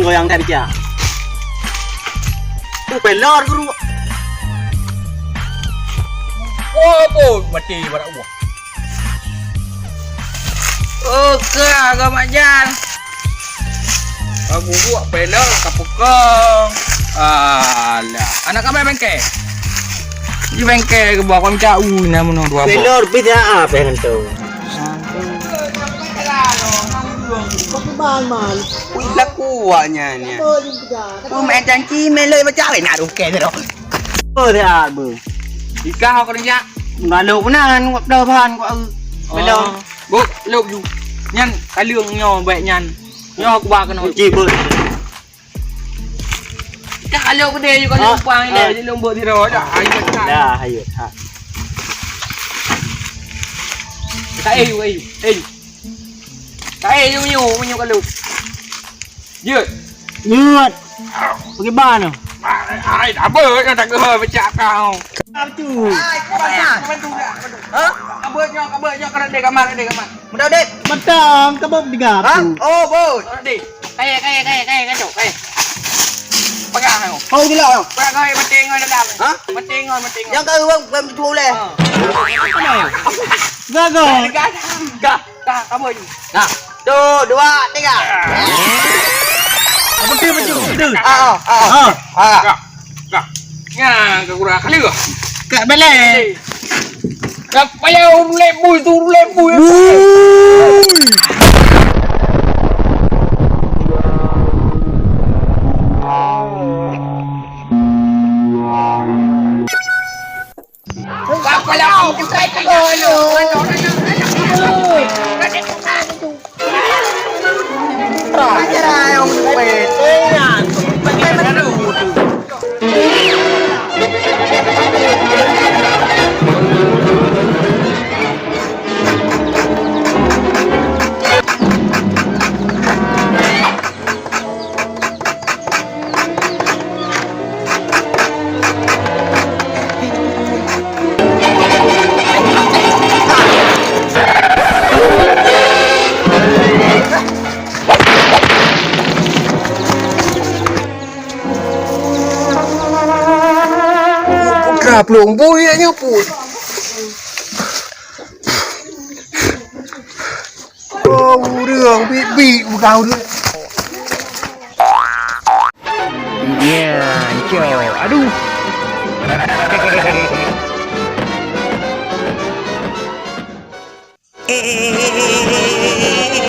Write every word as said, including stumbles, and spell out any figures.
Goyang that bijak. Tu pelor guru. Oh, boh, mati barak buah. Oke, agak majan. Ka guguk pelor, ka pukong. Alah, anak kami bengke. Di bengke ke bawah, kau minta u, nama dua boh. Pelor bit ya, apa yang tu? Wih, laku awaknya ni. Pun main janji, main loi macam mana nak rukeh tu. Oh, dia apa? Nikah aku ni, jak. Ngalok benar, ngalok bahan, ngalok. Belum. Bu, lok ju. Nyan, kalung nyoe baik nyan. Nyoe aku bawa kena. Okey, Bu. Dah kalau gede you kalau Ah, umpang ah. Dia lembut tiro dah. Ayo tak. Dah, ayo. Ha. Tak eh, you, eh, you, eh. Tak eh, you, you, you kalau. Jut. Nyut. Pergi mana? Ai, tak apa, nak tak kau pecah kau. Apa tu? Ha? Apa nyoe, apa nyoe, kena dek kamar, dek kamar. Mudah dek. Matang, kebab tiga Ha? tu. Oh, bos. Dek. Kaya, kaya, kaya, kaya, kacau, kaya. Pegang aku. Kau gila kau. Pegang kau, mati ngoi dalam. Ha? Mati ngoi, mati ngoi. Yang kau buat, buat betul leh. Ha. Gagal. Gah, gah, gah, kamu ni. Nah, tu, dua, tiga. Apa dia, apa dia? Ah, ah, ah. Ah. Ah. Dah, dah. Nya, kau kurang kali ke? Kat balai. Dah payah urut lebu tu, urut lebu. Wui. Putra pelung bui nyoe pun. Oh, ureueng bit-bit bukan ureueng. Ya, ancur. Aduh.